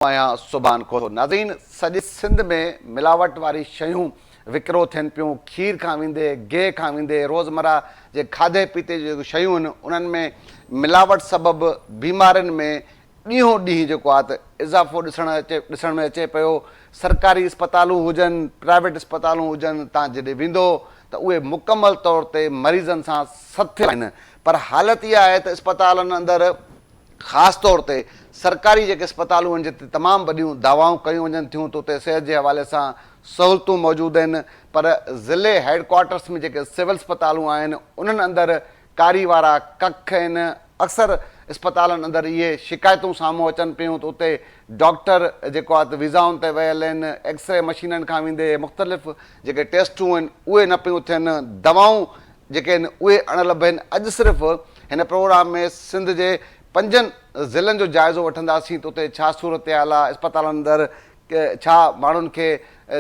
آهيان سبحان کوسو. ناظرين سڄي سنڌ ۾ ملاوٽ واري شيون وڪرو ٿين پيون، کير کان ويندي گيهه کان ويندي روزمره جي کاڌي پيتي جون جيڪي شيون آهن انهن ۾ ملاوٽ سبب بيمارين ۾ ڏينهون ڏينهن جيڪو آهي ته اضافو ڏسڻ اچي ڏسڻ ۾ اچي پيو، سرڪاري اسپتالون هجن پرائيويٽ اسپتالون هجن تان جڏهن ويندو ته اهي مڪمل طور تي مريضن سان سٿيل آهن پر حالت اها آهي ته اسپتالن اندر خاص طور تي سرڪاري جيڪي اسپتالون آهن جتي تمام وڏيون دعوائون ڪيون وڃن ٿيون ته اتي صحت جي حوالي سان سهولتون موجود آهن پر ضلعي هيڊ ڪوارٽرس ۾ جيڪي سول اسپتالون آهن انهن اندر ڪاري وارا ڪک آهن اڪثر اسپتالن اندر اهي شڪايتون سامهون اچن پيون ته اتي ڊاڪٽر جيڪو آهي ته ويزائن تي ويل آهن ايڪسري مشينن کان ويندي مختلف جيڪي ٽيسٽون آهن اهي نه پيون ٿين دوائون جيڪي آهن اهي اڻ لڀ آهن. اڄ صرف هن پروگرام ۾ سنڌ جي پنجن ضلعن جو جائزو وٺنداسين ته اتي ڇا صورتحال آهي، اسپتالن اندر ڇا ماڻهن کي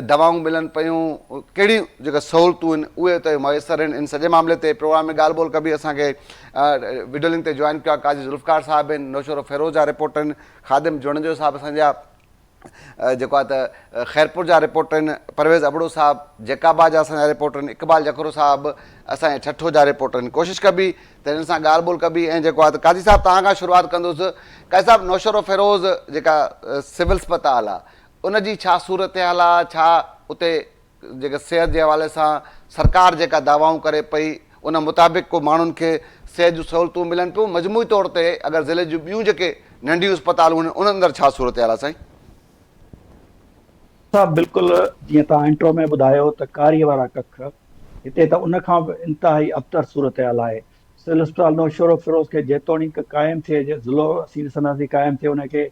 دوائون ملن پيون، ڪهڙيون جيڪا سهولتون آهن اهي اتي ميسر آهن. ان سڄي معاملي تي پروگرام ۾ ڳالهه ٻولهه ڪبي. اسان کي وڊيو لنڪ تي جوائن ڪيو آهي قاضي ذوالفقار صاحب آهن، نوشهروفيروز جا رپورٽر آهن، خادم جوڻيجو صاحب اسان جا جيڪو آهي ته خيرپور جا رپورٽر آهن پرويز ابڙو صاحب جيڪب آباد جا اسان جا رپورٽر آهن اقبال جکرو صاحب اسان جي ٺٽو جا رپورٽر آهن ڪوشش ڪبي ته هنن سان ڳالهه ٻولهه ڪبي ۽ جيڪو آهي ته قاضي صاحب توهان کان شروعات ڪندس قاضي صاحب نوشهروفيروز جيڪا سول اسپتال آهي ان جي ڇا صورتحال آهي ڇا اتي جيڪا صحت جي حوالي سان سرڪار جيڪا دعوائون ڪري پئي ان مطابق ڪو ماڻهن کي صحت جون سهولتون ملن پيون مجموعي طور تي اگر ضلعي جون ٻيون جيڪي ننڍيون اسپتالون آهن انهن اندر ڇا صورتحال آهي سائين؟ صاحب بلڪل جيئن توهان انٽرو ۾ ٻڌايو ته ڪاري وارا ڪک هتي ته ان کان به انتهائي ابتر صورتحال آهي سول اسپتال نوشهروفيروز کي جيتوڻيڪ قائم ٿئي ضلعو اسين ڏسنداسين قائم ٿئي ان کي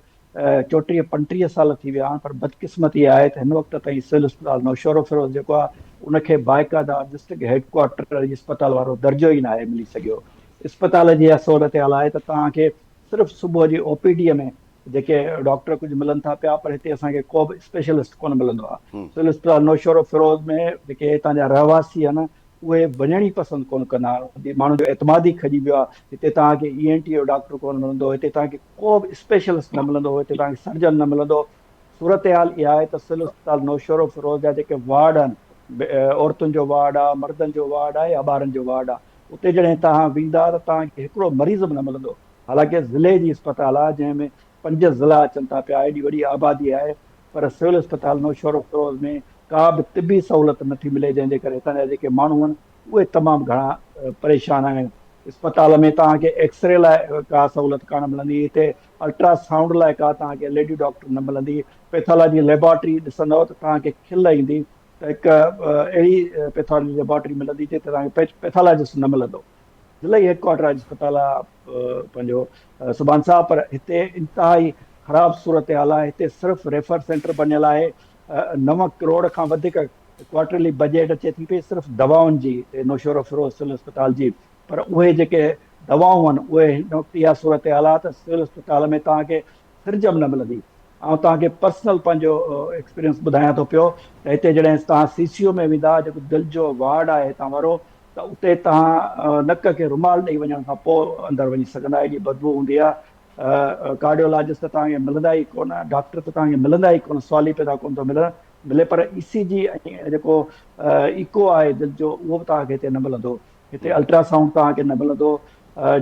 چوٽيهه پنٽيهه سال ٿي ويا آهن پر بدقسمتي اها آهي ته هن وقت تائين سول اسپتال نوشهروفيروز جيڪو آهي ان کي باقاعده ڊسٽرڪٽ هيڊ ڪوارٽر جي اسپتال وارو درجو ئي ناهي ملي سگهيو. اسپتال جي اها صورتحال آهي ته توهان کي صرف صبح جي او پي ڊي ۾ جيڪي ڊاڪٽر ڪجهه ملن ٿا پيا پر هتي اسان کي ڪو به اسپيشلسٽ ڪونه ملندو آهي. سول اسپتال نوشهروفيروز ۾ جيڪي هتان جا رهواسي آهن اهي وڃڻ ئي پسند ڪونه ڪندا آهن. ماڻهن جو اعتماد ئي کڄي ويو آهي. هتي توهان کي اي اين ٽي جو ڊاڪٽر ڪونه ملندو، هتي توهان کي ڪو به اسپيشلسٽ نه ملندو، هتي توهان کي سرجن نه ملندو. صورتحال اها آهي ته سول اسپتال نوشهروفيروز جا جيڪي وارڊ آهن، عورتن جو وارڊ آهي، مردن جو وارڊ آهي يا ٻارن جو وارڊ آهي، اتي جڏهن توهان ويندا ته توهان کي هڪڙو مريض به نه ملندو. حالانڪه ضلعي جي اسپتال آهي جنهن ۾ پنج ضلعا اچن ٿا پيا، ايڏي وڏي آبادي آهي پر سول اسپتال نوشهروفيروز ۾ ڪا به طبي سهولت نه ٿي ملي جنهن جي ڪري هتان جا جيڪي ماڻهو آهن اهي تمام گهڻا پريشان آهن. اسپتال ۾ توهان کي ايڪسري لاء ڪا سهولت ڪانه ملندي، هتي الٽرا سائونڊ لاء ڪا توهان کي ليڊي ڊاڪٽر نه ملندي، پيٿالاجي ليبارٽري ڏسندؤ ته توهان کي کل ايندي ته هڪ اهڙي پيٿالاجي ليبارٽري ملندي جتي توهان کي پيٿالاجسٽ نه ملندو. ضلعي هيڊ ڪوارٽر آهي اسپتال آهي پنهنجو سبحان صاحب پر هتي انتهائي خراب صورتحال آهي هتي صرف ريفر سينٽر بنيل آهي 9 ڪروڙ کان وڌيڪ ڪوارٽرلي بجيٽ اچي ٿي پئي صرف دوائن جي نوشهروفيروز سول اسپتال جي پر اهي جيڪي دوائون آهن اهي هن وقت اها صورتحال آهي ته سول اسپتال ۾ توهان کي سرج به نه ملندي آئون توهان کي پرسنل پنهنجو ايڪسپيرينس ٻڌايان ٿو پيو ته هتي جڏهن توهان سي سي او ۾ ويندا جيڪو دل جو وارڊ آهي هتان وارو ته اتي توهان نڪ کي رومال ڏئي وڃڻ کان پوء اندر وڃي سگهندا ايڏي بدبوء هوندي آهي ڪارڊيولاجسٽ ته توهان کي ملندا ئي ڪونه ڊاڪٽر ته توهان کي ملندا ئي ڪونه سوال ئي پيدا ڪونه ٿو ملن ملي پر اي سي جي ۽ جيڪو ايڪو آهي دل جو اهو به توهان کي هتي نه ملندو هتي الٽرا سائونڊ توهان کي نه ملندو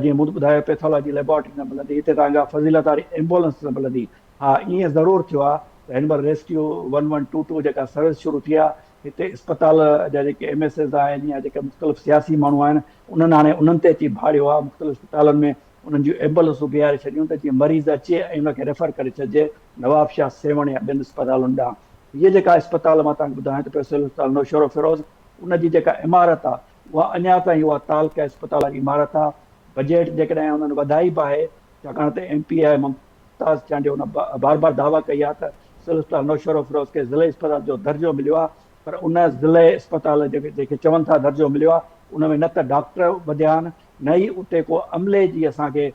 جيئن مون ٻڌايو پيٿالاجي ليبارٽري نه ملندي هتي توهان کي فضيلت واري ايمبولنس نه ملندي ها ائين ضرور ٿيو آهي ته هن مهل rescue one one two two جيڪا سروس شروع ٿي آهي هتي اسپتال جا جيڪي ايم ايس ايز آهن يا جيڪي مختلف سياسي ماڻهو آهن انهن هاڻي انهن تي اچي ڀاڙيو آهي مختلف اسپتالن ۾ انهن جون ايمبولنسون بيهاري ڇڏيون ته جيئن مريض اچي ۽ ان کي ريفر ڪري ڇڏجي نوابشاهه سيوهڻ يا ٻين اسپتالن ڏانهن هيء جيڪا اسپتال مان توهان کي ٻڌايان ٿو پيو سول اسپتال نوشهروفيروز ان جي جيڪا عمارت آهي اها اڃا تائين اها تعلقه اسپتال واري عمارت آهي بجيٽ جيڪڏهن انهن وڌائي به آهي ڇاڪاڻ ته ايم پي اي ممتاز چانڊيو ان بار بار دعويٰ ڪئي آهي ته سول اسپتال نوشهروفيروز کي ضلعي اسپتال جو درجو مليو آهي پر ان ضلعي اسپتال جيڪي چون ٿا درجو مليو آهي ان ۾ نه ته ڊاڪٽر وڌيا آهن نه ئي اتي ڪو عملي جي اسان کي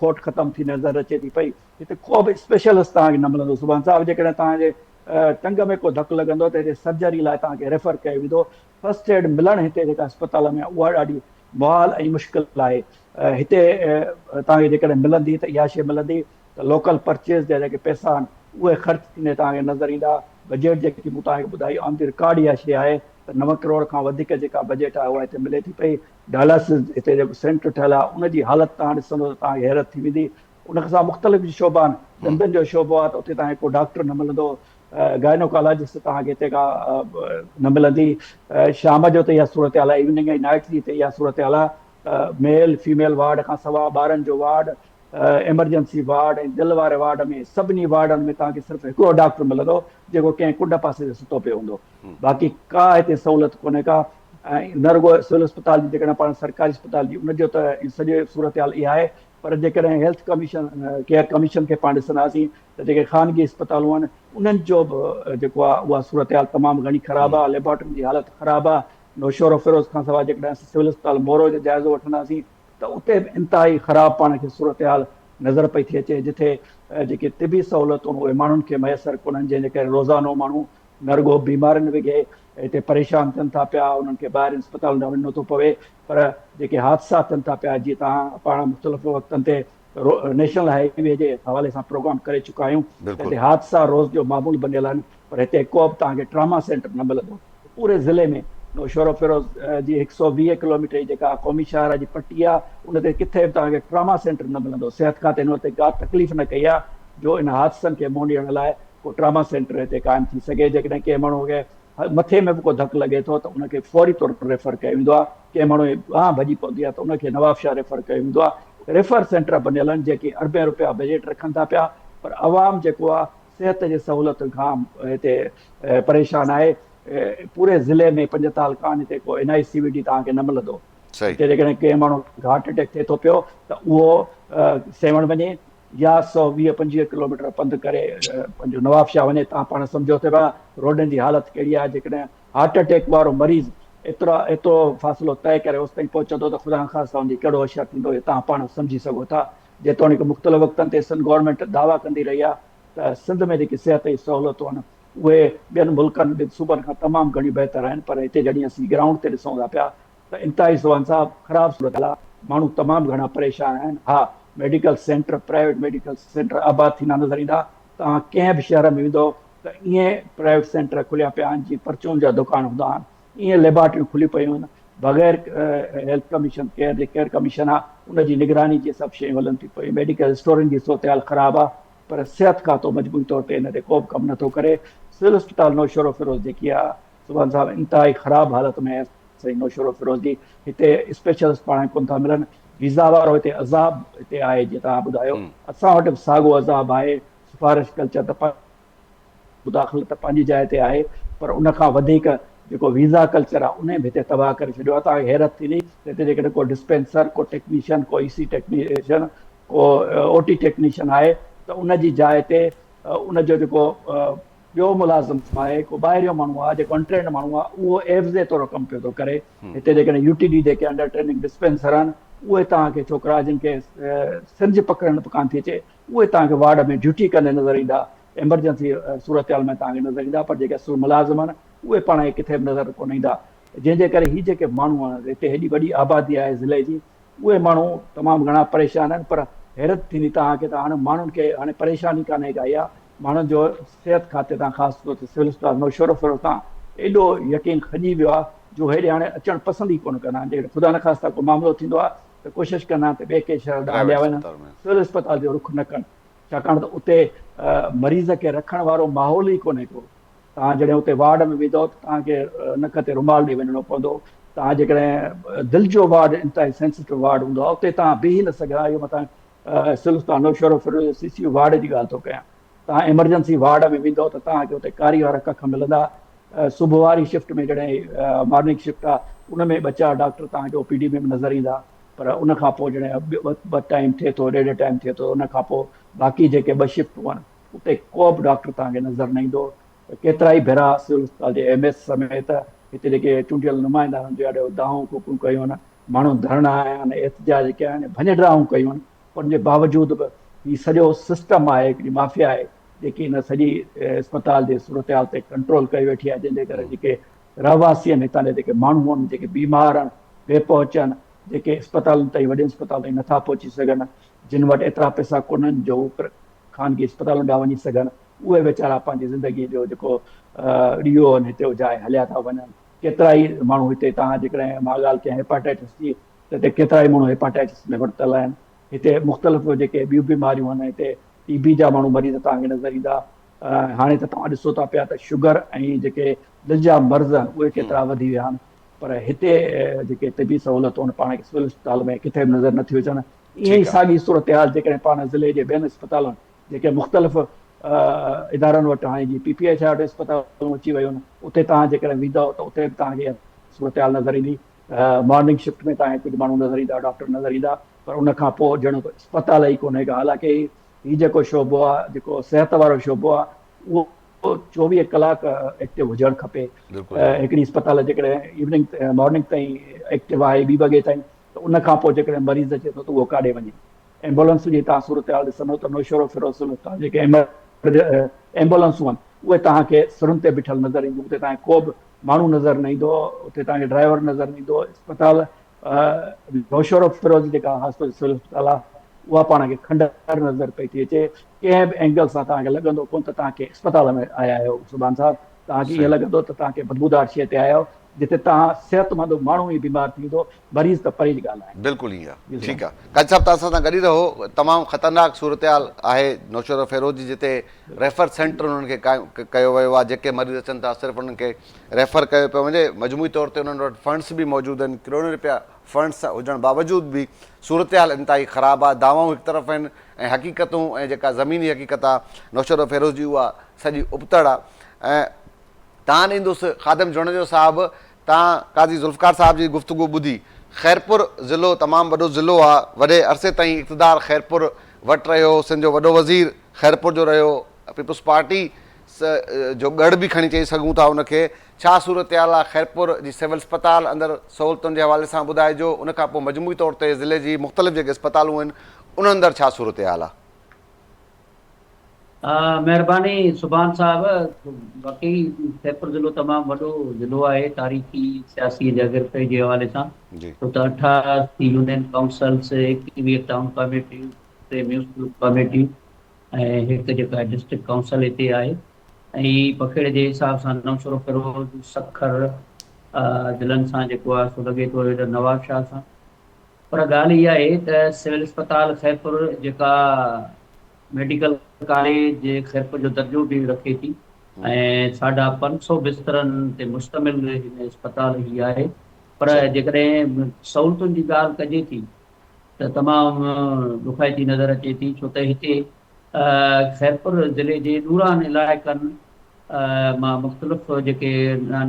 کوٽ ختم ٿي نظر اچي ٿي پئي هتي ڪو به اسپيشلسٽ توهان کي نه ملندو سبحان صاحب جيڪڏهن توهان جي ٽنگ ۾ ڪو ڌڪ لڳندو ته هتي سرجري لاء توهان کي ريفر ڪيو ويندو فرسٽ ايڊ ملڻ هتي جيڪا اسپتال ۾ اها ڏاڍي محال ۽ مشڪل آهي هتي توهان کي جيڪڏهن ملندي ته اها شيء ملندي ته لوڪل پرچيز جا جيڪي پئسا آهن اهي خرچ ٿيندي توهان کي نظر ايندا. بجيٽ جيڪي مون توهان کي ٻڌائي آن the record اها شيء آهي ته نو ڪروڙ کان وڌيڪ جيڪا بجيٽ آهي اها هتي ملي ٿي پئي. ڊائلاسز هتي جيڪو سينٽر ٺهيل آهي ان جي حالت توهان ڏسندو ته توهان کي حيرت ٿي ويندي. ان کان سواء مختلف شعبا آهن، ڏندن جو شعبو آهي ته اتي توهان کي ڪو ڊاڪٽر نه ملندو، گائنوڪالاجسٽ توهان کي هتي ڪا نه ملندي. شام جو ته اها صورتحال آهي، ايوننگ ۽ نائيٽ جي هتي اها صورتحال آهي ته ميل فيميل وارڊ کان سواء ٻارن جو وارڊ، ايمرجنسي وارڊ ۽ دل واري وارڊ ۾ سڀني وارڊن ۾ توهان کي صرف هڪڙو ڊاڪٽر ملندو جيڪو ڪنهن ڪنڊ پاسي تي ستو پيو هوندو. باقي ڪا هتي سهولت ڪونهي ڪا ۽ نه رڳو سول اسپتال جي جيڪڏهن پاڻ سرڪاري اسپتال جي ان جو ته سڄي صورتحال اها آهي پر جيڪڏهن هيلٿ ڪميشن ڪيئر ڪميشن کي پاڻ ڏسنداسين ته جيڪي خانگي اسپتالون آهن انهن جو به جيڪو آهي اها صورتحال تمام گهڻي خراب آهي ليبارٽرين جي حالت خراب آهي نوشهروفيروز کان سواء جيڪڏهن اسين سول اسپتال مورو جو جائزو وٺنداسين ته اتي به انتهائي خراب پاڻ کي صورتحال نظر پئي ٿي اچي جتي جيڪي طبي سهولتون اهي ماڻهن کي ميسر ڪونهن جنهن جي ڪري روزانو ماڻهو نه رڳو بيمارين وگهي هتي پريشان ٿين ٿا پيا انهن کي ٻاهرين اسپتالن ڏانهن وڃڻو ٿو پوي پر جيڪي حادثا ٿين ٿا پيا جيئن توهان پاڻ مختلف وقتن تي نيشنل هاء وي جي حوالي سان پروگرام ڪري چڪا آهيون هتي حادثا روز جو معمول بنيل آهن پر هتي ڪو به توهان کي ٽراما سينٽر نه ملندو پوري ضلعي ۾ نوشهروفيروز جي هڪ سو 20 ڪلوميٽر جي جيڪا قومي شاهراهه جي پٽي آهي ان تي ڪٿي به توهان کي ٽراما سينٽر نه ملندو صحت کاتي هن وقت ڪا تڪليف نه ڪئي آهي جو ان حادثن کي منهن ڏيڻ لاء ڪو ٽراما سينٽر هتي قائم ٿي سگهي جيڪڏهن ڪنهن ماڻهو کي مٿي ۾ به ڪو ڌڪ لڳي ٿو ته ان کي فوري طور ريفر ڪيو ويندو آهي ڪنهن ماڻهو جي ٻانهن ڀڄي پوندي آهي ته ان کي نوابشاهه ريفر ڪيو ويندو آهي ريفر سينٽر بنيل آهن جيڪي اربين روپيا بجيٽ رکن ٿا پيا پر عوام جيڪو آهي صحت جي سهولتن کان هتي پريشان آهي پوري ضلعي ۾ پنج تعلقا آهن هتي ڪو N I C V D توهان کي نه ملندو هتي جيڪڏهن ڪنهن ماڻهو کي هارٽ اٽيڪ ٿئي ٿو پيو ته اهو سيوهڻ وڃي يا 120 25 ڪلوميٽر پنڌ ڪري پنهنجو نوابشاهه وڃي تان پاڻ سمجهو ٿي پيا روڊن جي حالت ڪهڙي آهي جيڪڏهن هارٽ اٽيڪ وارو مريض ايترا ايترو فاصلو طئي ڪري اوستائين پهچندو ته خدا نخواسته ان جي ڪهڙو حشر ٿيندو اهو تان پاڻ سمجهي سگهو ٿا جيتوڻيڪ مختلف وقتن تي سنڌ گورنمينٽ دعويٰ ڪندي رهي آهي ته سنڌ ۾ جيڪي صحت جي سهولتون آهن اهي ٻين ملڪن ٻين صوبن کان تمام گهڻيون بهتر آهن پر هتي جڏهن اسين گرائونڊ تي ڏسون ٿا پيا ته انتهائي سوان صاحب خراب صورتحال آ ماڻهو تمام گهڻا پريشان آهن ها medical centre private medical centre آباد ٿيندا نظر ايندا توهان ڪنهن به شهر ۾ ويندو ته ائين پرائيويٽ سينٽر کليا پيا آهن جيئن پرچون جا دڪان هوندا آهن ائين ليبارٽريون کليون پيون آهن بغير هيلٿ ڪميشن ڪيئر جي ڪيئر ڪميشن آ ان جي نگراني جي سڀ شيون هلن ٿيون پيون ميڊيڪل اسٽورن جي صورتحال خراب آ پر صحت کاتو مجموعي طور تي ان تي ڪو به ڪم نٿو ڪري سول اسپتال نوشهروفيروز جيڪي آ سبحان صاحب انتهائي خراب حالت ۾ آهي سائين نوشهروفيروز جي هتي اسپيشلسٽ پاڻ ڪون ٿا ملن ويزا وارو هتي عذاب هتي آهي جيئن توهان ٻڌايو اسان وٽ به ساڳو عذاب آهي سفارش ڪلچر ته مداخلت ته پنهنجي جاء تي آهي پر ان کان وڌيڪ جيڪو ويزا ڪلچر آهي ان به هتي تباهه ڪري ڇڏيو آهي توهان کي حيرت ٿيندي ته هتي جيڪڏهن ڪو ڊسپينسر ڪو ٽيڪنيشن ڪو اي سي ٽيڪنيشن ڪو او ٽي ٽيڪنيشن آهي ته ان جي جاء تي ان جو جيڪو ٻيو ملازم آهي، ڪو ٻاهريون ماڻهو آهي جيڪو ان ٽرينڊ ماڻهو آهي اهو عيوضي طور ڪم پيو ٿو ڪري. هتي جيڪڏهن يو ٽي ڊي جيڪي انڊر ٽريننگ ڊسپينسر آهن اهي توهان کي ڇوڪرا جن کي سرنج پڪڙڻ به ڪانه ٿي اچي اهي توهان کي وارڊ ۾ ڊيوٽي ڪندي نظر ايندا، ايمرجنسي صورتحال ۾ توهان کي نظر ايندا پر جيڪي اصل ملازم آهن اهي پاڻ کي ڪٿي به نظر ڪونه ايندا جنهن جي ڪري هي جيڪي ماڻهو آهن هتي هيڏي وڏي آبادي آهي ضلعي جي اهي ماڻهو تمام گهڻا پريشان آهن پر حيرت ٿيندي توهان کي ته هاڻي ماڻهن کي هاڻي پريشاني ڪانهي ڪا اها ماڻهن جو صحت کاتي تان خاص طور تي سول اسپتال نوشهروفيروز تان ايڏو يقين کڄي ويو آهي جو هيڏي هاڻي اچڻ پسند ئي ڪونه ڪندا آهن جيڪڏهن خدا نخواسته ڪو معاملو ٿيندو آهي ته ڪوشش ڪندا آهن ته ٻئي ڪنهن شهر ڏانهن هليا وڃن سول اسپتال جو رخ نه ڪن ڇاڪاڻ ته اتي مريض کي رکڻ وارو ماحول ئي ڪونهي ڪو توهان جڏهن اتي وارڊ ۾ ويندؤ ته توهان کي نڪ تي رومال ڏئي وڃڻو پوندو. توهان جيڪڏهن دل جو وارڊ انتهائي سينسيٽو وارڊ هوندو آهي اتي توهان بيهي نه سگهندا اهو مان توهان سول اسپتال نوشهروفيروز جي سي سي يو وارڊ جي ڳالهه ٿو ڪيان. توهان ايمرجنسي وارڊ ۾ ويندؤ ته توهان کي اتي ڪاري وارا ڪک ملندا. صبح واري شفٽ ۾ جڏهن مارننگ شفٽ آهي ان ۾ ٻه چار ڊاڪٽر توهان کي او پي ڊي ۾ به نظر ايندا پر ان کان پوء جڏهن ٻه ٽائيم ٿئي ٿو ڏيڍ ٽائيم ٿئي ٿو ان کان پوء باقي جيڪي ٻه شفٽون آهن اتي ڪو به ڊاڪٽر توهان کي نظر نه ايندو. ڪيترائي ڀيرا سول اسپتال جي ايم ايس سميت هتي جيڪي چونڊيل نمائندا آهن انهن جي آڏو دانهون ڪوڪون ڪيون آهن، ماڻهو ڌرڻا هنيا آهن، احتجاج ڪيا آهن، ڀڃ ڊاهون ڪيون آهن پر ان جي باوجود به هي سڄو سسٽم آهي هڪڙي مافيا آهي جيڪي هن سڄي اسپتال جي صورتحال تي ڪنٽرول ڪئي ويٺي آهي جنهن جي ڪري جيڪي رهواسي آهن هتان جا جيڪي ماڻهو آهن جيڪي بيمار آهن بي پهچ آهن جيڪي اسپتالن تائين وڏين اسپتالن تائين نٿا پهچي سگهن جن وٽ ايترا پئسا ڪونهن جو هو خانگي اسپتالن ڏانهن وڃي سگهن، اهي ويچارا پنهنجي زندگي جو جيڪو ڏيئو آهن هتي اجهائي هليا ٿا وڃن. ڪيترائي ماڻهو هتي توهان جيڪڏهن مان ڳالهه ڪيان هيپاٽائٽس جي ته هتي ڪيترائي ماڻهو هيپاٽائٽس ۾ ورتل آهن. هتي مختلف جيڪي ٻيون بيماريون آهن هتي ٽي بي جا ماڻهو مريض توهان کي نظر ايندا. هاڻي ته توهان ڏسو ٿا پيا ته شگر ۽ جيڪي دل جا مرض آهن اهي ڪيترا وڌي ويا آهن پر هتي جيڪي طبي سهولتون آهن پاڻ کي سول اسپتال ۾ ڪٿي به نظر نٿيون اچن. ائين ئي ساڳي صورتحال جيڪڏهن پاڻ ضلعي جي ٻين اسپتالن جيڪي مختلف ادارن وٽ هاڻي جي پي پي ايڇ I وٽ اسپتالون اچي ويون آهن اتي توهان جيڪڏهن ويندؤ ته اتي به توهان کي اها صورتحال نظر ايندي. مارننگ شفٽ ۾ توهان کي ڪجهه ماڻهو نظر ايندا، ڊاڪٽر نظر ايندا پر ان کان پوء ڄڻ ڪو اسپتال ئي ڪونهي ڪا. حالانڪه هي جيڪو شعبو آهي جيڪو صحت وارو شعبو آهي اهو 24 ڪلاڪ ايڪٽو هجڻ کپي. هڪڙي اسپتال جيڪڏهن ايوننگ مارننگ تائين ايڪٽو آهي ٻي وڳي تائين ته ان کان پوء جيڪڏهن مريض اچي ٿو ته اهو ڪاڏي وڃي. ايمبولنس جي توهان صورتحال ڏسندو ته نوشهروفيروز اسپتال جيڪي ايمبولنسون آهن اهي توهان کي سرن تي بيٺل نظر اينديون اتي توهان کي ڪو به ماڻهو نظر نه ايندو اتي توهان کي ڊرائيور نظر نه ايندو. اسپتال نوشهروفيروز جيڪا خاص طور سول اسپتال آهي اها پاڻ کي کنڊر نظر پئي ٿي اچي. ڪنهن به اينگل سان توهان کي لڳندو ڪونه ته توهان ڪنهن اسپتال ۾ آيا آهيو سبحان صاحب توهان کي ائين لڳندو ته توهان ڪنهن بدبودار شيء تي آيا آهيو جتي توهان صحتمند ماڻهو ئي بيمار ٿيندو مريض ته پري جي ڳالهه آهي. بلڪل ائين آهي ٺيڪ آهي قاضي صاحب توهان اسان سان گڏ ئي رهو تمام خطرناڪ صورتحال آهي نوشهروفيروز جي جتي ريفر سينٽر انهن کي قائم ڪيو ويو آهي جيڪي مريض اچن ٿا صرف انهن کي ريفر ڪيو پيو وڃي مجموعي طور تي انهن وٽ فنڊس به موجود آهن ڪروڙين رپيا فنڊس هجڻ باوجود به صورتحال انتهائي خراب آهي دعوائون هڪ طرف آهن ۽ حقيقتون ۽ جيڪا زميني حقيقت آهي نوشهروفيروز جي اها سڄي ابتڙ آهي ۽ تان ڏيندس خادم جوڻيجو صاحب تان قاضي ذوالفقار صاحب جي گفتگو ٻڌي خيرپور ضلعو تمام وڏو ضلعو آ وڏي عرصي تائين اقتدار خيرپور وٽ رهيو سنڌ جو وڏو وزير خيرپور جو رهيو پيپلز پارٽي جو ڳڙهه به کڻي چئي سگهون ٿا ان کي ڇا صورتحال آ خيرپور جي سول اسپتال اندر سهولتن جي حوالي سان ٻڌائجو ان کان پوء مجموعي طور تي ضلعي جي مختلف جيڪي اسپتالون آهن انهن اندر ڇا صورتحال آ. مهرباني سبحان صاحب واقعي خيرپور ضلعو تمام وڏو ضلعو آهي تاريخي سياسي ۽ جاگرافيائي جي حوالي سان ڇو ته 88 يونين ڪائونسلز 21 ٽائون ڪاميٽيون 3 ميونسپل ڪاميٽيون ۽ هڪ جيڪا ڊسٽرڪٽ ڪائونسل هتي آهي ۽ پکيڙ جي حساب سان نوشهروفيروز سکر ضلعن سان جيڪو آهي سو لڳي ٿو هيڏ نوابشاهه سان پر ڳالهه اها آهي ته سول اسپتال خيرپور جيڪا ميڊيڪل ڪاليج خيرپور جو درجو به رکي ٿي ۽ ساڍا 5 سو بسترن تي مشتمل هن اسپتال هي آهي پر جيڪڏهن سهولتن جي ڳالهه ڪجي ٿي ته تمام ڏکائتي نظر اچي ٿي ڇو ته هتي خيرپور ضلعي جي ڏورانهن علائقن مان مختلف جيڪي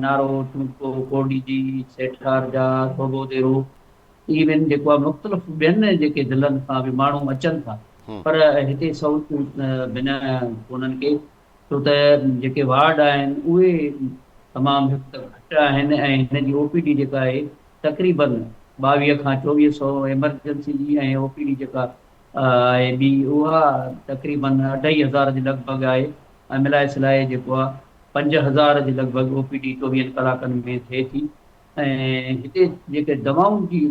نارو، چونڊڪو، ڪورڊيجي، سيٺارجا، صوڀو ديرو ايون جيڪو آهي مختلف ٻين جيڪي ضلعن کان به ماڻهو اچن ٿا پر هتي سهولتون بنهه ڪونهن ڪي ڇو ته جيڪي وارڊ آهن اهي تمام هڪ ته گهٽ آهن ۽ هن جي او پي ڊي جيڪا آهي تقريبن 22 کان 24 سو ايمرجنسي جي ۽ او پي ڊي جيڪا آهي ٻي اها تقريبن اڍائي هزار جي لڳ ڀڳ آهي ۽ ملائي سلائي جيڪو آهي 5000 جي لڳ ڀڳ او پي ڊي چوويهن ڪلاڪن ۾ ٿئي ٿي ۽ هتي جيڪي دوائن جي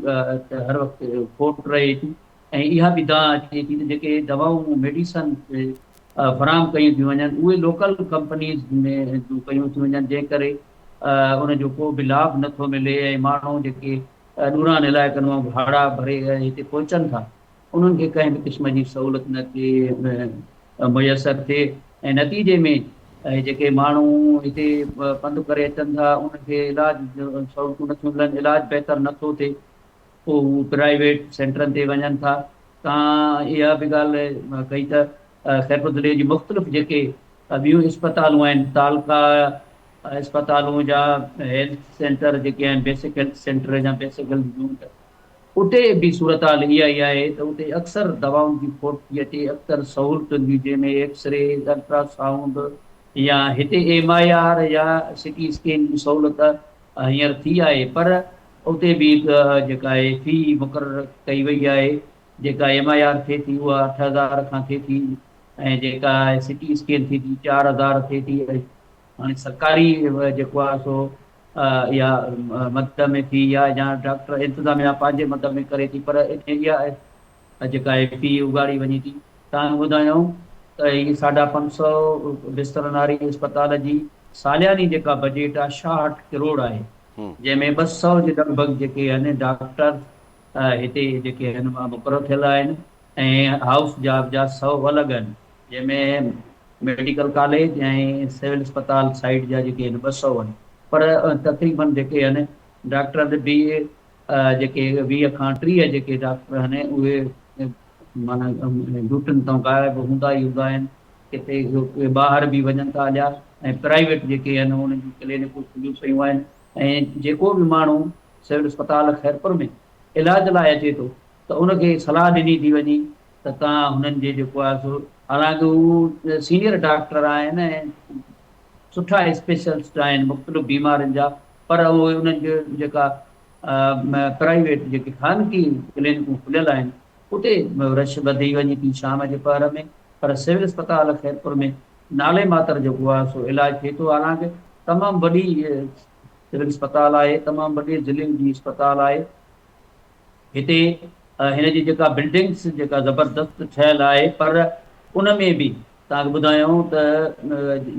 هر وقت کوٽ رهي ٿي ۽ اها به دانهن اچي ٿي ته جيڪي دوائون ميڊيسن فراهم ڪيون ٿيون وڃن اهي لوڪل ڪمپنيز ۾ جون ڪيون ٿيون وڃن جنهن ڪري ان جو ڪو به لاڀ نٿو ملي ۽ ماڻهو جيڪي ڏورانهن علائقن مان ڀاڙا ڀري هتي پهچن ٿا انهن کي ڪنهن به قسم جي سهولت نه ٿي ميسر ٿئي ۽ نتيجي ۾ جيڪي ماڻهو هتي پنڌ ڪري اچن ٿا انهن کي علاج سهولتون نٿيون ملن علاج بهتر نٿو ٿئي پوء هو پرائيويٽ سينٽرن تي وڃن ٿا. تان اها به ڳالهه ڪئي ته خيرپور ضلعي جون مختلف جيڪي ٻيون اسپتالون آهن تعلقا اسپتالون يا هيلٿ سينٽر جيڪي آهن بيسڪ هيلٿ سينٽر يا بيسڪ هيلٿ يونٽ اتي به صورتحال اها ئي آهي ته اتي اڪثر دوائن جي کوٽ ٿي اچي، اڪثر سهولتن جي جنهن ۾ ايڪس ري، الٽرا سائونڊ يا هتي ايم I R يا سي ٽي اسڪين جي سهولت هينئر ٿي آهي پر اتي به هڪ جيڪا آهي في مقرر ڪئي وئي آهي جيڪا ايم I R ٿئي ٿي اها 8000 کان ٿئي ٿي ۽ جيڪا سي ٽي اسڪين ٿئي ٿي 4000 ٿئي ٿي. هاڻي سرڪاري جيڪو آهي سو اها مد ۾ ٿي يا يا ڊاڪٽر انتظاميا پنهنجي مد ۾ ڪري ٿي پر اها جيڪا آهي في اگهاڙي وڃي ٿي. توهان کي ٻڌايائون ته ته هي ساڍا 500 بسترن واري اسپتال جي سالياني جيڪا بجيٽ آهي 66 ڪروڙ آهي جنهن ۾ 200 جي لڳ ڀڳ جيڪي آهن ڊاڪٽر هتي جيڪي آهن مقرر ٿيل آهن ۽ هائوس جاب جا 100 الڳ آهن جنهن ۾ ميڊيڪل ڪاليج ۽ سول اسپتال سائيڊ جا جيڪي آهن 200 آهن پر تقريبن جيڪي آهن ڊاڪٽر به جيڪي 20 کان 30 جيڪي ڊاڪٽر آهن اهي معنيٰ ڊيوٽين تان غائب هوندا ئي هوندا آهن ڪٿي اهي ٻاهر به وڃن ٿا هليا ۽ پرائيويٽ جيڪي آهن انهن جون ڪلينڪون کليون پيون آهن ۽ جيڪو به ماڻهو سول اسپتال خيرپور ۾ علاج لاء اچي ٿو ته ان کي صلاح ڏني ٿي وڃي ته توهان هنن جي جيڪو آهي سو حالانڪه هو سينيئر ڊاڪٽر آهن ۽ سٺا اسپيشلسٽ آهن مختلف بيمارين جا پر اهي انهن جي جيڪا پرائيويٽ جيڪي خانگي ڪلينڪون کليل آهن اتي رش وڌي وڃي ٿي شام جي پهر ۾ پر سول اسپتال خيرپور ۾ نالي ماتر جيڪو آهي سو علاج ٿئي ٿو حالانڪه تمام وڏي سول اسپتال آهي تمام وڏي ضلعي جي اسپتال آهي هتي هن جي جيڪا بلڊنگس جيڪا زبردست ٺهيل آهي پر ان ۾ به توهان کي ٻڌايون ته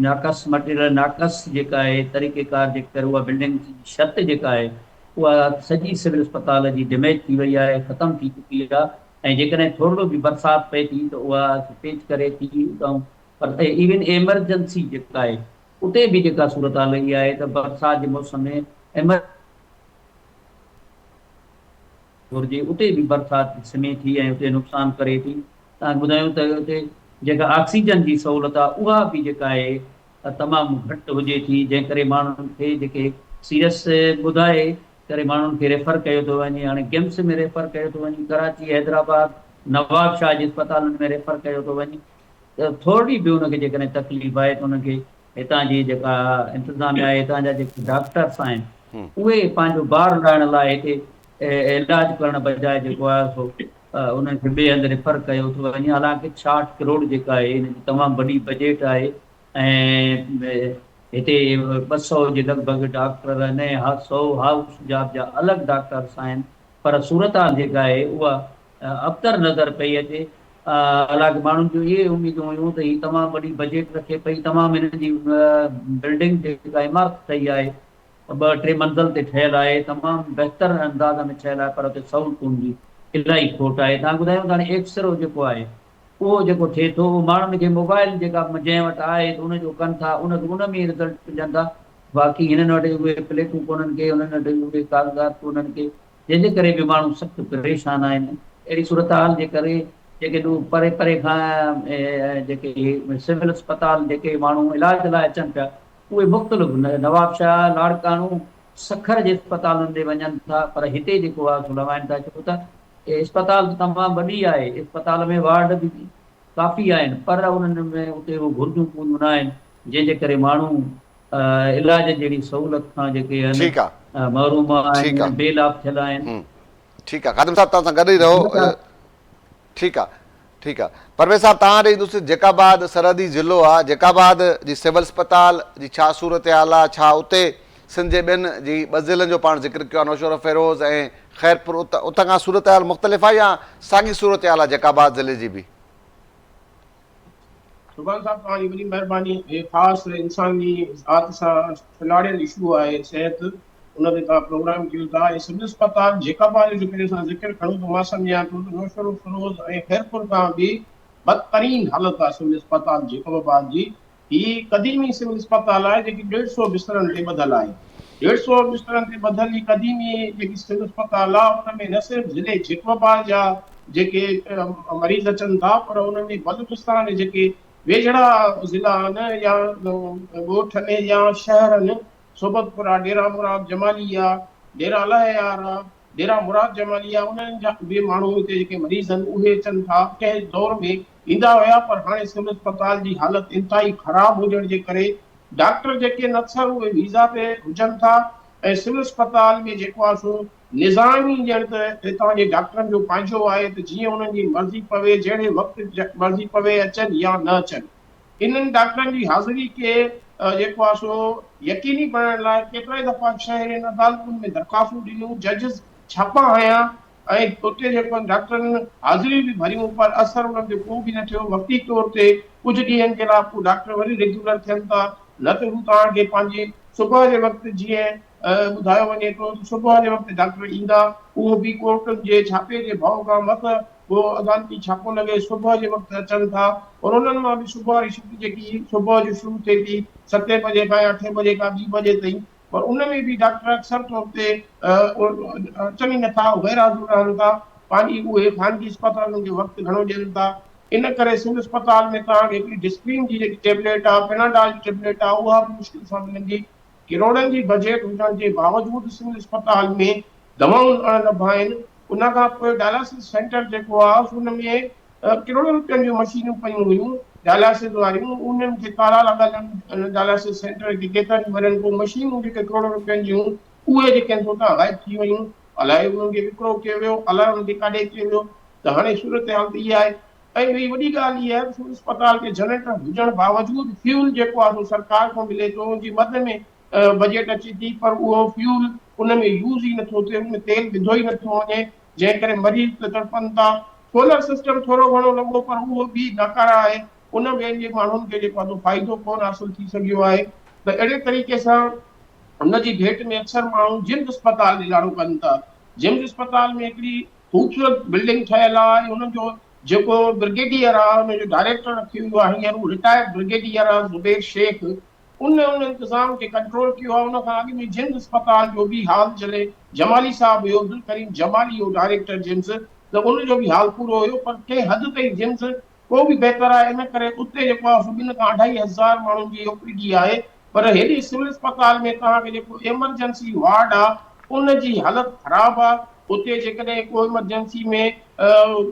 ناقص مٽيريل ناقص جيڪا آهي طريقي ڪار جي ڪري اها بلڊنگس جي ڇت جيڪا آهي اها سڄي سول اسپتال جي ڊيميج ٿي وئي آهي ختم ٿي چڪي آهي ۽ جيڪڏهن ٿورڙو به برسات پئي ٿي ته اها پيچ ڪري ٿي اتان پر ايون ايمرجنسي جيڪا آهي اتي به جيڪا صورتحال اها آهي ته برسات جي موسم ۾ ايمر گهرجي اتي به برسات سمي ٿي ۽ اتي نقصان ڪري ٿي. توهان کي ٻڌايون ته اتي جيڪا آڪسيجن جي سهولت آهي اها به جيڪا آهي تمام گهٽ هجي ٿي جنهن ڪري ماڻهن کي جيڪي سيريس ٻڌائي ڪري ماڻهن کي ريفر ڪيو ٿو وڃي هاڻي گمس ۾ ريفر ڪيو ٿو وڃي ڪراچي حيدرآباد نوابشاهه جي اسپتالن ۾ ريفر ڪيو ٿو وڃي ته ٿورڙي به ان کي جيڪڏهن تڪليف آهي ته ان کي هتان جي جيڪا انتظاميا آهي هتان جا جيڪي ڊاڪٽرس آهن اهي پنهنجو بار لاهڻ لاء هتي علاج ڪرڻ بجاء جيڪو آهي سو انهن کي ٻئي هنڌ ريفر ڪيو ٿو وڃي حالانڪه 66 ڪروڙ جيڪا آهي ان جي تمام وڏي بجيٽ آهي ۽ هتي 200 جي لڳ ڀڳ ڊاڪٽر آهن ۽ 100 هائوس جاب جا الڳ ڊاڪٽرس آهن پر صورتحال جيڪا آهي اها ابتر نظر پئي اچي. حالانڪه ماڻهن جون اهي اميدون هيون ته هي تمام وڏي بجيٽ رکي پئي، تمام هنن جي بلڊنگ جيڪا عمارت ٺهي آهي ٻه ٽي منزل تي ٺهيل آهي، تمام بهتر انداز ۾ ٺهيل آهي پر اتي سهولتن جي الاهي کوٽ آهي. توهان کي ٻڌايون ته هاڻي ايڪسرو جيڪو آهي اهو جيڪو ٿئي ٿو اهو ماڻهن کي موبائل جيڪا جنهن وٽ آهي ته ان جو ڪن ٿا ان کي ان ۾ رزلٽ ڏين ٿا باقي هنن وٽ اهي پليٽون ڪونهن ڪي انهن وٽ اهي ڪاغذات ڪونهن ڪي جنهن جي ڪري به ماڻهو سخت پريشان آهن. اهڙي صورتحال جي ڪري جيڪي پري پري کان جيڪي سول اسپتال جيڪي ماڻهو علاج لاء اچن پيا اهي مختلف نوابشاهه، لاڙڪاڻو، سکر جي اسپتالن ڏي وڃن ٿا پر هتي جيڪو آهي سو لوائن ٿا ڇو ته اسپتال ته تمام وڏي آهي اسپتال ۾ وارڊ به ڪافي آهن پر انهن ۾ اتي اهي گهرجون پوريون نه آهن جنهن جي ڪري ماڻهو علاج جهڙي سهولت کان جيڪي آهن محروم آهن بي لاڀ ٿيل آهن. ٺيڪ آ خادم صاحب توهان سان گڏ ئي رهو ٺيڪ آ ٺيڪ آ پرويز صاحب توهان ڏي ايندس جيڪب آباد سرحدي ضلعو آ جيڪب آباد جي سول اسپتال جي ڇا صورتحال آ ڇا اتي سنڌ جي ٻين جي ٻه ضلعن جو پاڻ ذڪر ڪيو آ نوشهروفيروز ۽ خيرپور اتان کان صورتحال مختلف آ يا ساڳي صورتحال آ جيڪب آباد ضلعي جي به. سبحان صاحب توهان جي وڏي مهرباني هي خاص انساني ذات سان سلهاڙيل اشو آهي صحت ان تي توهان پروگرام ڪيو ٿا ۽ سول اسپتال جيڪب آباد جو جيڪڏهن اسان ذڪر کڻون ته مان سمجهان ٿو ته نوشهروفيروز ۽ خيرپور کان به بدترين حالت آهي سول اسپتال جيڪب آباد جي هي قديمي سول اسپتال آهي جيڪي ڏيڍ سئو بسترن تي ٻڌل آهي. ڏيڍ سئو بسترن تي ٻڌل هي قديمي جيڪي سول اسپتال آهي ان ۾ نه صرف ضلعي جيڪب آباد جا جيڪي مريض اچن ٿا پر ان ۾ بلوچستان جي جيڪي ويجهڙا ضلعا آهن يا ڳوٺ آهن يا شهر آهن صحبت پور آهي، ڊيرا مراد جمالي آهي، ڊيرا الهه يار آهي، ڊيرا مراد جمالي آهي انهن جا به ماڻهو هتي جيڪي مريض آهن اهي اچن ٿا ڪنهن دور ۾ ايندا هيا پر هاڻي سول اسپتال جي حالت انتهائي خراب هجڻ جي ڪري ڊاڪٽر جيڪي آهن اڪثر اهي ويزا تي هجن ٿا ۽ سول اسپتال ۾ جيڪو آهي سو نظام ئي ڄڻ ته هتان جي ڊاڪٽرن جو پنهنجو آهي ته جيئن انهن جي مرضي پوي جهڙي وقت مرضي پوي اچن يا نه اچن انهن ڊاڪٽرن جي حاضري کي جيڪو آهي سو يقيني بڻائڻ لاء ڪيترائي دفعا شهرين عدالتن ۾ درخواستون ڏنيون ججز ڇاپا هنيا. ۽ اتي جيڪو ڊاڪٽرن حاضريون به ڀريون پر اثر انهن تي ڪو به نه ٿيو وقتي طور تي ڪجهه ڏينهن جي لاء پوء ڊاڪٽر وري ريگيولر ٿين ٿا نه ته هو توهان کي پنهنجي صبح جي وقت جيئن ٻڌايو وڃي ٿو ته صبح جي وقت ڊاڪٽر ايندا اهو به ڪورٽن جي ڇاپي جي ڀؤ کان مت ڪو عدالتي ڇاپو لڳي صبح جي وقت اچن ٿا پر انهن مان به صبح واري شفٽ جيڪي صبح جو شروع ٿئي ٿي ستين بجي کان يا اٺين بجي کان ٻي بجي تائين پر ان ۾ به ڊاڪٽر اڪثر طور تي اچن ئي نٿا غير حاضر رهن ٿا پنهنجي اهي خانگي اسپتالن کي وقت گهڻو ڏين ٿا ان ڪري سول اسپتال ۾ توهان کي هڪڙي ڊسپرين جي جيڪي ٽيبليٽ آهي پيناڊال جي ٽيبليٽ آهي اها به مشڪل سان ملندي ڪروڙن جي بجيٽ هجڻ جي باوجود سول اسپتال ۾ دوائون اڻ لڀ آهن، ان کان پوء ڊائلاسز سينٽر جيڪو آهي ان ۾ ڪروڙين روپين جون مشينون پيون هيون ڊائلاسز واريون انهن کي تالا لڳل آهن ڊائلاسز سينٽر کي ڪيترن ئي ورهين پوء مشينون جيڪي ڪروڙين روپين جون اهي جيڪي آهن سو اتان غائب ٿي ويون الائي انهن کي وڪرو ڪيو ويو الائي انهن کي ڪاڏي ڪيو ويو ته هاڻي صورتحال ته اها آهي ۽ ٻي وڏي ڳالهه اها آهي ته سول اسپتال کي جنريٽر هجڻ باوجود فيول جيڪو آهي سو سرڪار کان ملي ٿو ان جي مد ۾ بجيٽ اچي ٿي پر اهو فيول ان ۾ يوز ئي نٿو ٿئي ان ۾ تيل وڌو ئي نٿو وڃي جنهن ڪري مريض ته تڙپن ٿا سولر سسٽم ٿورو گهڻو لڳو پر اهو به ناڪاره آهي ان ۾ جي ماڻهن کي جيڪو آهي سو فائدو ڪونه حاصل ٿي سگهيو آهي ته اهڙي طريقي سان ان جي ڀيٽ ۾ اڪثر ماڻهو جمز اسپتال ڏي لاڙو ڪن ٿا جمز اسپتال ۾ هڪڙي خوبصورت بلڊنگ ٺهيل آهي ۽ انهن جو جيڪو برگيڊيئر آهي ان جو ڊائريڪٽر رکيو ويو آهي هينئر هو رٽائرڊ برگيڊيئر آهي زبير شيخ ان ان انتظام کي ڪنٽرول ڪيو آهي ان کان اڳ ۾ جمز اسپتال جو به حال جڏهن جمالي صاحب هيو عبدالڪريم جمالي هو ڊائريڪٽر جمز ته ان جو به حال پورو هيو پر ڪنهن حد تائين جمز پوء به بهتر آهي ان ڪري اتي جيڪو آهي سو ٻن کان اڍائي هزار ماڻهن جي او پي ڊي آهي پر هيڏي سول اسپتال ۾ توهان کي جيڪو ايمرجنسي وارڊ آهي ان جي حالت خراب آهي اتي جيڪڏهن ڪو ايمرجنسي ۾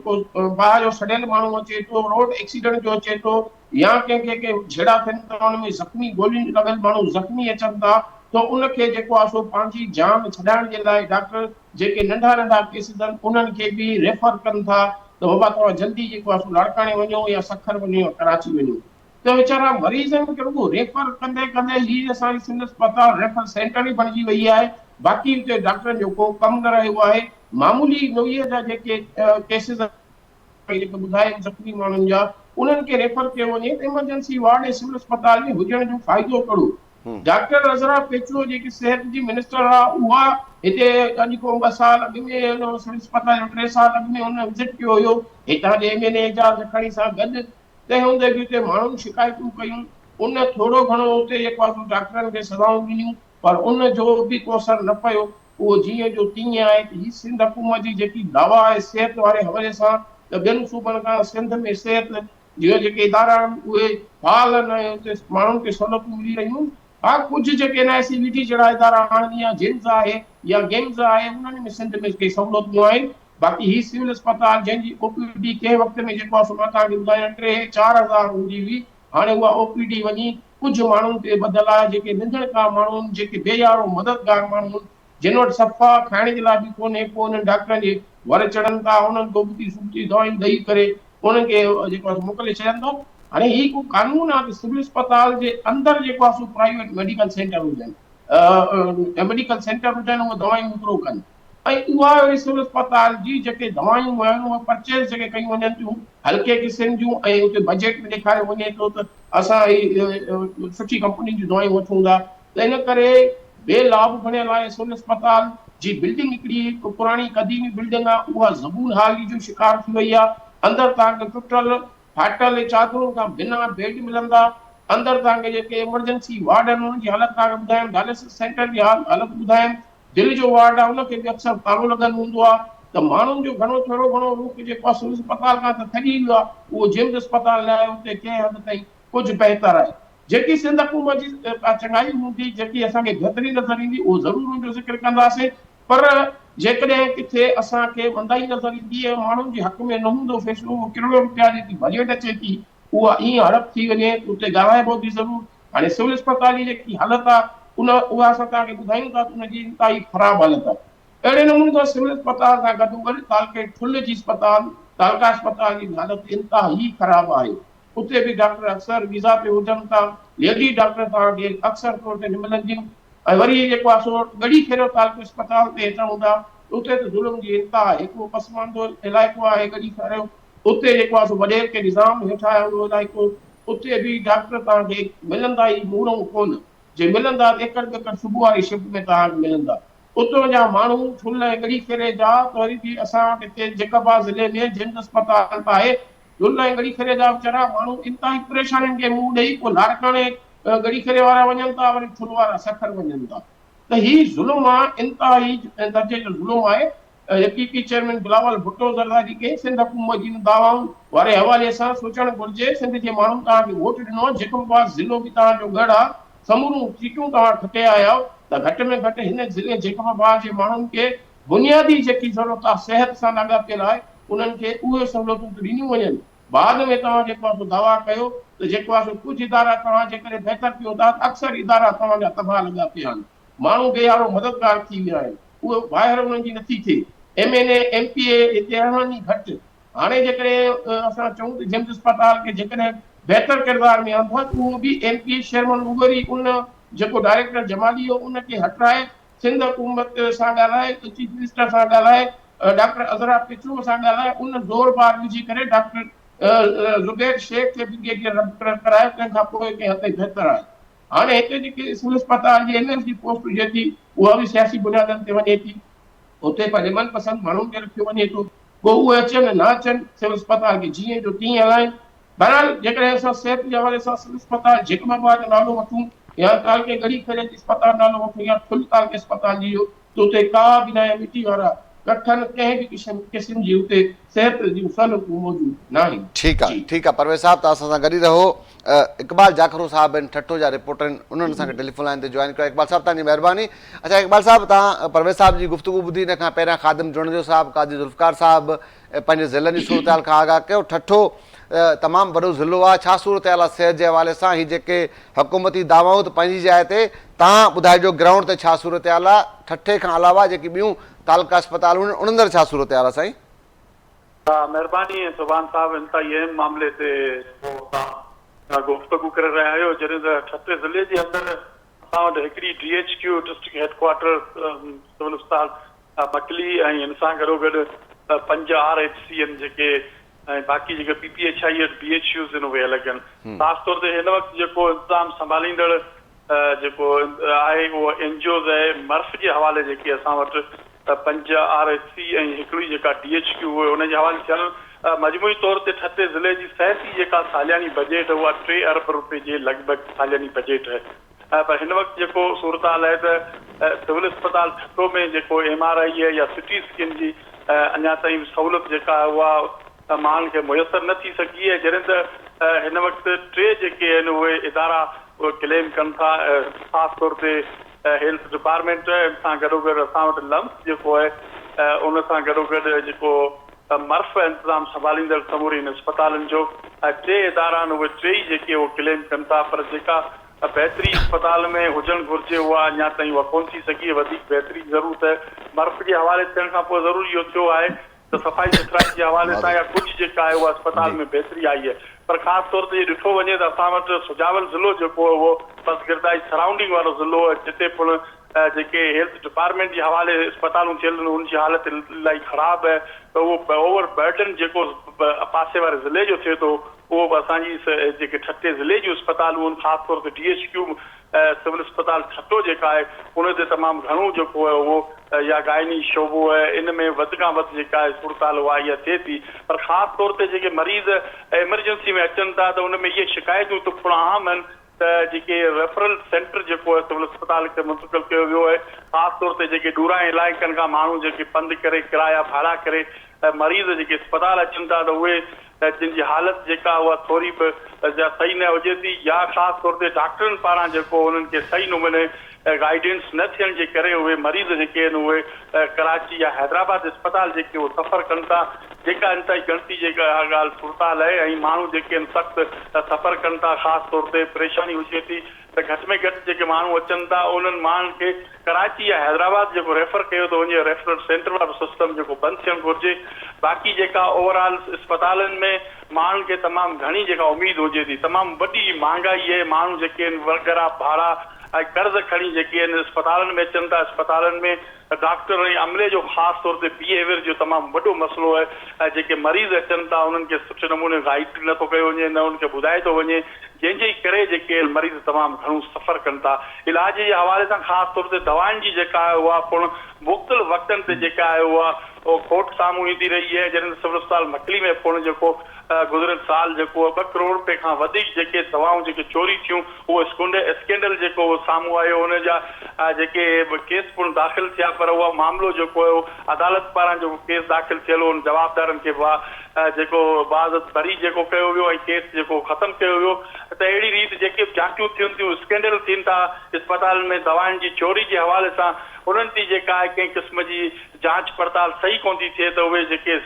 ڪو باهه جو سڙيل ماڻهو اچي ٿو روڊ ايڪسيڊنٽ جو اچي ٿو يا ڪنهن کي ڪي جهيڙا ٿين ٿا ان ۾ زخمي گولين لڳل ماڻهو زخمي اچن ٿا ته ان کي جيڪو آهي سو پنهنجي جان ڇڏائڻ جي لاء ڊاڪٽر جيڪي ننڍا ننڍا ڪيسز آهن انهن کي به ريفر ڪن ٿا ته بابا توهان جلدي جيڪو آهي سو لاڙڪاڻي وڃو يا سکر وڃو يا ڪراچي وڃو ته ويچارا مريضن کي رڳو ريفر ڪندي ڪندي هي اسان جي سنڌ اسپتال ريفر سينٽر ئي بڻجي وئي آهي باقي اتي ڊاڪٽرن جو ڪو ڪم نه رهيو آهي معمولي نوعيت جا جيڪي ڪيسز جيڪي ٻڌايم زخمي ماڻهن جا انهن کي ريفر ڪيو وڃي ته ايمرجنسي وارڊ ۽ سول اسپتال ۾ هجڻ جو فائدو ڪهڙو ڊاڪٽر عذرا پيچوهو جيڪي صحت جي منسٽر آ اها هتي اڄ کان ٻه سال اڳ ۾ ان سول اسپتال جو ٽي سال اڳ ۾ ان وزٽ ڪيو هيو هتان جي ايم اين اي اعجاز لکاڻي سان گڏ تنهن هوندي به اتي ماڻهن شڪايتون ڪيون ان ٿورو گهڻو اتي جيڪو آ سو ڊاڪٽرن کي سزائون ڏنيون پر ان جو به ڪو اثر نه پيو اهو جيئن جو تيئن آهي ته هي سنڌ حڪومت جي جيڪي دعويٰ آهي صحت واري حوالي سان ته ٻين صوبن کان سنڌ ۾ صحت جيئن جيڪي ادارا آهن اهي فعال آهن ۽ اتي ماڻهن کي سهولتون ملي رهيون آهن. ها ڪجهه جيڪي اين آء سي وي ٽي جهڙا ادارا آهن يا جيمز آهي يا گيمز آهي انهن ۾ سنڌ ۾ ڪي سهولتون آهن باقي هي سول اسپتال جنهن جي او پي ڊي ڪنهن وقت ۾ جيڪو آهي سو مان توهان کي ٻڌايان ٽي 4000 هوندي هئي هاڻي اها او پي ڊي وڃي ڪجهه ماڻهن تي ٻڌل آهي جيڪي ننڌڻڪا ماڻهو آهن جيڪي بي يارو مددگار ماڻهو آهن جن وٽ صفا کائڻ جي لاء به ڪونهي، پوء انهن ڊاڪٽرن جي ور چڙهن ٿا، انهن کي ابتي سبتي دوائيون ڏئي ڪري انهن کي جيڪو آهي سو موڪلي ڇڏين ٿا. هاڻي هي ڪو قانون آهي ته سول اسپتال جي اندر جيڪو آهي سو پرائيويٽ ميڊيڪل سينٽر هجن، ميڊيڪل سينٽر هجن اهي دوائيون وڪرو ڪن ۽ اها وري سول اسپتال جي جيڪي دوائيون آهن اهي پرچيز جيڪي ڪيون وڃن ٿيون هلڪي قسم جون ۽ اتي بجيٽ ۾ ڏيکاريو وڃي ٿو ته اسان هي سٺي ڪمپنين جون دوائيون وٺون ٿا ته ان ڪري بي لاڀ بڻيل آهي سول اسپتال جي بلڊنگ هڪڙي هڪ پراڻي قديمي بلڊنگ آهي اها زبون حالي جو شڪار ٿي وئي آهي اندر توهان کي ٽٽل ڦاٽل چادرن کان بنا بيڊ ملندا اندر توهان کي جيڪي ايمرجنسي وارڊ آهن انهن جي حالت توهان کي ٻڌايم ڊائلسس سينٽر جي حالت ٻڌايم دل جو وارڊ آهي ان کي به اڪثر تالو لڳل هوندو آهي ته ماڻهن جو گهڻو ٿورو گهڻو رخ جيڪو آهي سول اسپتال کان ته ٿڄي ويو آهي اهو جمز اسپتال لاء اتي ڪنهن حد تائين ڪجهه بهتر آهي. جيڪي سنڌ حڪومت جي ڪا چڱائي هوندي، جيڪي اسان کي بهتري نظر ايندي، اهو ضرور ان جو ذڪر ڪنداسين، پر جيڪڏهن ڪٿي اسان کي مندائي نظر ايندي ۽ ماڻهن جي حق ۾ نه هوندو فيصلو، اهو ڪروڙين رپيا جيڪي بجيٽ اچي ٿي، اها ائين هڙپ ٿي وڃي ته اتي ڳالهائبو به ضرور. هاڻي سول اسپتال جي جيڪي حالت آهي، ان اها اسان توهان کي ٻڌايون ٿا ته ان جي انتهائي خراب حالت آهي. اهڙي نموني سان سول اسپتال سان گڏوگڏ تعلقي ٺل جي اسپتال، تعلقه اسپتال جي به حالت انتهائي خراب آهي. اتي به ڊاڪٽر اڪثر ويزا تي هجن ٿا، ليڊي ڊاڪٽر توهان کي اڪثر طور تي نه ملنديون ۽ وري جيڪو آهي سو ڳڙهي کيرو تعلقو اسپتال تي اچڻ هوندا ته اتي ته ظلم جي انتها آهي. هڪڙو پسماندو علائقو آهي ڳڙهي خيرو اتي جيڪو آهي سو وڏيرڪي نظام هيٺ آهي اهو علائقو اتي به ڊاڪٽر توهان کي ملندا ئي مورئون ڪونه جي ملندا ته ايڪڙ ٻيڪڙ صبح واري شفٽ ۾ توهان کي ملندا. اتان جا ماڻهو ٺل ۽ ڳڙهي خيري جا ته وري به اسان وٽ هتي جيڪب آباد ضلعي ۾ جنڊ اسپتال ته آهي ٺل ۽ ڳڙهي خيري جا ويچارا ماڻهو انتهائي پريشانين کي منهن ڏئي پوء لاڙڪاڻي ڳڙهي خيري وارا وڃن ٿا وري ٺل وارا سکر وڃن ٿا ته هي ظلم آ انتهائي درجي جو ظلم آهي. P P chairman Bilawal Bhutto Zardari کي سنڌ حڪومت جي ان دعوائن واري حوالي سان سوچڻ گهرجي، سنڌ جي ماڻهن توهان کي ووٽ ڏنو آهي، جيڪب آباد ضلعو به توهان جو ڳڙهه آهي، سموريون سيٽون توهان کٽي آيا آهيو ته گهٽ ۾ گهٽ هن ضلعي جيڪب آباد جي ماڻهن کي بنيادي جيڪي ضرورت آهي صحت سان لاڳاپيل آهي انهن کي اهي سهولتون ته ڏنيون وڃن، بعد ۾ توهان جيڪو آهي سو دعويٰ ڪيو ته جيڪو آهي سو ڪجهه ادارا توهان جي ڪري بهتر ٿيو ٿا ته اڪثر ادارا توهان جا تباهه لڳا پيا آهن، ماڻهو بي يارو مددگار ٿي ويا آهن. اهو واهر انهن جي نٿي ٿئي. M N A, M P A هتي رهن ئي گهٽ. هاڻي جيڪڏهن اسان چئون ته جمز اسپتال کي جيڪڏهن بهتر ڪردار ۾ آندو آهي ته اهو به ايم پي اي شيرمن اڳوري ان جيڪو ڊائريڪٽر جمالي هو ان کي هٽرائي سنڌ حڪومت سان ڳالهائي چيف منسٽر سان ڳالهائي ڊاڪٽر عذرا پيچوهو سان ڳالهائي ان زور بار وجهي ڪري ڊاڪٽر زبير شيخ کي برگيڊيئر مقرر ڪرايو تنهن کان پوء ڪنهن حد تائين بهتر آهي. هاڻي هتي جيڪي سول اسپتال جي ايم ايس جي پوسٽ هجي ٿي اها به سياسي بنيادن تي وڃي ٿي. اتي پنهنجي من پسند ماڻهن کي رکيو وڃي ٿو. پوء اهي اچن نه اچن سول اسپتال کي جيئن جو تيئن هلائين. بهرحال جيڪڏهن اسان صحت جي حوالي سان سول اسپتال جيڪب آباد جو نالو وٺون يا تعلقي ڳڙهي خيري جي اسپتال نالو وٺون يا ٺل تعلقي اسپتال جي جو ته اتي ڪا به ناهي مٽي وارا ڪٺن ڪنهن به قسم قسم جي اتي صحت جون سهولتون موجود ناهن. ٺيڪ آ جي. ٺيڪ آ پرويز صاحب توهان اسان سان گڏ ئي رهو اقبال جاکرو صاحب آهن ٺٽو جا رپورٽر آهن انهن اسان کي ٽيليفون لائين تي جوائن ڪيو آهي اقبال صاحب توهان جي مهرباني اڇا اقبال صاحب توهان پرويز صاحب جي گفتگو ٻڌي ان کان پهريان خادم جوڻيجو صاحب قاضي ذوالفقار صاحب پنهنجي ضلعن جي صورتحال کان آگاهه ڪيو. ٺٽو تمام وڏو ضلعو آهي، ڇا صورتحال آهي صحت جي حوالي سان، هي جيڪي حڪومتي دعوائون ته پنهنجي جاء تي، توهان ٻڌائجو گرائونڊ تي ڇا صورتحال آهي، ٺٽي کان علاوه جيڪي ٻيون تعلقه اسپتالون آهن انهن اندر ڇا صورتحال آهي سائين؟ ها مهرباني سبحان صاحب انتهائي اهم معاملي تي توهان گفتگو ڪري رهيا آهيو جڏهن ته ٺٽي ضلعي جي اندر اسان وٽ هڪڙي D H Q district headquarter civil اسپتال مڪلي ۽ ان سان گڏوگڏ پنج آر ايڇ سي آهن جيڪي ۽ باقي جيڪي P P H I B H Us آهن اهي الڳ آهن. خاص طور تي هن وقت جيڪو انتظام سنڀاليندڙ جيڪو آهي اهو اين جي اوز آهي. مرف جي حوالي جيڪي اسان وٽ پنج آر ايڇ سي ۽ هڪڙي جيڪا ڊي ايڇ ڪيو اهي ان جي حوالي ٿيل مجموعي طور تي ٺٽي ضلعي جي صحتي جيڪا سالياني بجيٽ اها ٽي ارب روپيه جي لڳ ڀڳ سالياني بجيٽ آهي. پر هن وقت جيڪو صورتحال آهي ته سول اسپتال ٺٽو ۾ جيڪو ايم آر I يا سٽي اسڪين جي اڃا تائين سهولت جيڪا آهي اها ماڻهن کي ميسر نه ٿي سگهي آهي جڏهن ته هن وقت ٽي جيڪي آهن اهي ادارا اهي ڪليم ڪن ٿا خاص طور تي هيلٿ ڊپارٽمينٽ سان گڏوگڏ اسان وٽ لمس جيڪو آهي ان سان گڏوگڏ جيڪو مرف انتظام سنڀاليندڙ سمورين اسپتالن جو ٽي ادارا آهن اهي ٽيئي جيڪي اهو ڪليم ڪن ٿا پر جيڪا بهتري اسپتال ۾ هجڻ گهرجي اها اڃا تائين اها ڪونه ٿي سگهي آهي وڌيڪ بهتري جي ضرورت آهي مرف جي حوالي ٿيڻ کان پوء ضرور اهو ٿيو آهي ته صفائي سٿرائي جي حوالي سان يا ڪجهه جيڪا آهي اها اسپتال ۾ بهتري آئي آهي پر خاص طور تي جي ڏٺو وڃي ته اسان وٽ سجاول ضلعو جيڪو اهو پسگردائي سرائونڊنگ وارو ضلعو آهي جتي پڻ جيڪي هيلٿ ڊپارٽمينٽ جي حوالي اسپتالون ٿيل آهن ان جي حالت الاهي خراب آهي ته اهو اوور برڊن جيڪو پاسي واري ضلعي جو ٿئي ٿو اهو به اسان جي جيڪي ٺٽي ضلعي جون اسپتالون آهن خاص طور تي ڊي ايڇ ڪيو سول اسپتال ٺٽو جيڪا آهي ان تي تمام گهڻو جيڪو آهي اهو يا گائني شعبو آهي ان ۾ وڌ کان وڌ جيڪا آهي صورتحال اها اها ٿئي ٿي پر خاص طور تي جيڪي مريض ايمرجنسي ۾ اچن ٿا ته ان ۾ اهي شڪايتون ته پڻ عام آهن ته جيڪي ريفرل سينٽر جيڪو آهي سول اسپتال کي منتقل ڪيو ويو آهي خاص طور تي جيڪي ڏورانهن علائقن کان ماڻهو جيڪي پنڌ ڪري ڪرايا ڀاڙا ڪري مريض جيڪي اسپتال اچن ٿا ته اهي جن جي حالت جيڪا اها ٿوري به جا صحيح نه هجي ٿي يا خاص طور تي ڊاڪٽرن پاران جيڪو انهن کي صحيح نموني گائيڊنس نه ٿيڻ جي ڪري اهي مريض جيڪي آهن اهي ڪراچي يا حيدرآباد اسپتال جيڪي اهو سفر ڪن ٿا جيڪا انتهائي ڳڻتي جي ڳالهه صورتحال آهي ۽ ماڻهو جيڪي آهن سخت سفر ڪن ٿا خاص طور تي پريشاني هجي ٿي ته گهٽ ۾ گهٽ جيڪي ماڻهو اچن ٿا انهن ماڻهن کي ڪراچي يا حيدرآباد جيڪو ريفر ڪيو ٿو وڃي ريفرل سينٽر وارو سسٽم جيڪو بند ٿيڻ گهرجي باقي جيڪا اوور آل اسپتالن ۾ ماڻهن کي تمام گهڻي جيڪا اميد هجي ٿي تمام وڏي مهانگائي آهي ماڻهو جيڪي آهن وڳرا ڀاڙا ۽ قرض کڻي جيڪي آهن اسپتالن ۾ اچن ٿا اسپتالن ۾ ڊاڪٽر ۽ عملي جو خاص طور تي بيهيويئر جو تمام وڏو مسئلو آهي ۽ جيڪي مريض اچن ٿا انهن کي سٺي نموني گائيڊ نه ٿو ڪيو وڃي نه انهن کي ٻڌايو ٿو وڃي جنهن جي ڪري جيڪي مريض تمام گهڻو سفر ڪن ٿا علاج جي حوالي سان خاص طور تي دوائن جي جيڪا آهي اها پڻ مختلف وقتن تي جيڪا آهي اها کوٽ سامهون ايندي رهي آهي جڏهن ته سول اسپتال مڪلي ۾ پڻ جيڪو گذريل سال جيڪو ٻه ڪروڙ رپئي کان وڌيڪ جيڪي دوائون جيڪي چوري ٿيون اهو اسڪينڊل جيڪو اهو سامهون آيو ان جا جيڪي ڪيس پڻ داخل ٿيا پر اهو معاملو جيڪو هيو عدالت پاران جيڪو ڪيس داخل ٿيل هو ان جوابدارن کي جيڪو باعزت بري جيڪو ڪيو ويو ۽ ڪيس جيڪو ختم ڪيو ويو ته اهڙي ريت جيڪي به جاچون ٿين ٿيون اسڪينڊل ٿين ٿا اسپتالن ۾ دوائن جي چوري جي حوالي سان انهن تي جيڪا آهي ڪنهن قسم جي جاچ پڙتال صحيح ڪونه ٿي ٿئي ته اهي جيڪي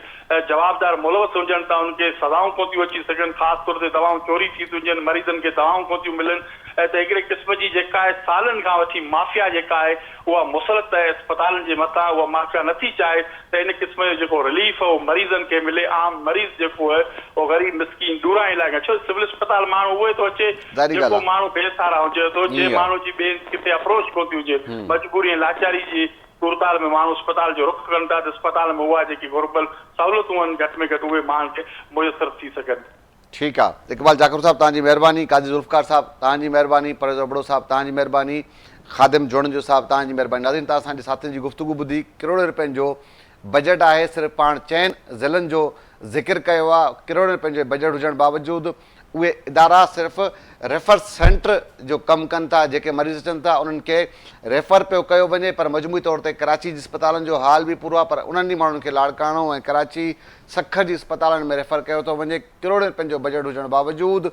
جوابدار ملوث هجن ٿا انهن کي سزائون ڪونه ٿيون اچي سگهن خاص طور تي دوائون چوري ٿي ٿيون وڃن مريضن کي دوائون ڪونه ٿيون ملن ته هڪڙي قسم جي جيڪا آهي سالن کان وٺي مافيا جيڪا آهي اها مسلط آهي اسپتالن جي مٿان اها مافيا نٿي چاهي ته ان قسم جو جيڪو رليف اهو مريضن کي ملي عام مريض جيڪو آهي اهو غريب مسڪين ڏورانهن علائقن ڇو سول اسپتال ماڻهو اهي ٿو اچي جيڪو ماڻهو بي سهارا هجي ٿو جنهن ماڻهو جي ٻئي ڪٿي اپروچ ڪونه ٿي هجي مجبوري ۽ لاچاري جي صورتحال ۾ ماڻهو اسپتال جو رخ ڪن ٿا ته اسپتال ۾ اها جيڪي گهربل سهولتون آهن گهٽ ۾ گهٽ اهي ماڻهن کي ميسر ٿي سگهن. ٺيڪ آ اقبال جاکرو صاحب توهان جي مهرباني قاضي ذوالفقار صاحب توهان جي مهرباني پرويز ابڙو صاحب توهان جي مهرباني خادم جوڻيجو صاحب توهان جي مهرباني ناظرين توهان اسان جي ساٿين جي گفتگو ٻڌي ڪروڙين رپين جو بجيٽ آهي صرف پاڻ چئن ضلعن جو ذڪر ڪيو آ ڪروڙين رپين جو بجيٽ هجڻ باوجود اهي ادارا صرف ريفر سينٽر جو ڪم ڪن ٿا، جيڪي مريض اچن ٿا انهن کي ريفر پيو ڪيو وڃي پر مجموعي طور تي ڪراچي جي اسپتالن جو حال به پورو آهي پر انهن ئي ماڻهن کي لاڙڪاڻو ۽ ڪراچي سکر جي اسپتالن ۾ ريفر ڪيو ٿو وڃي، ڪروڙين رپين جو بجيٽ هجڻ باوجود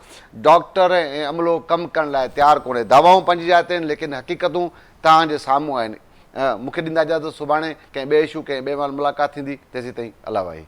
ڊاڪٽر ۽ عملو ڪم ڪرڻ لاء تيار ڪونهي، دعوائون پنهنجي جاء تي آهن ليڪن حقيقتون توهان جي سامهون آهن، مون کي ڏيندا اجازت سڀاڻي ڪنهن ٻئي اشو ڪنهن ٻئي مهل ملاقات ٿيندي تيسين تائين الله واهي.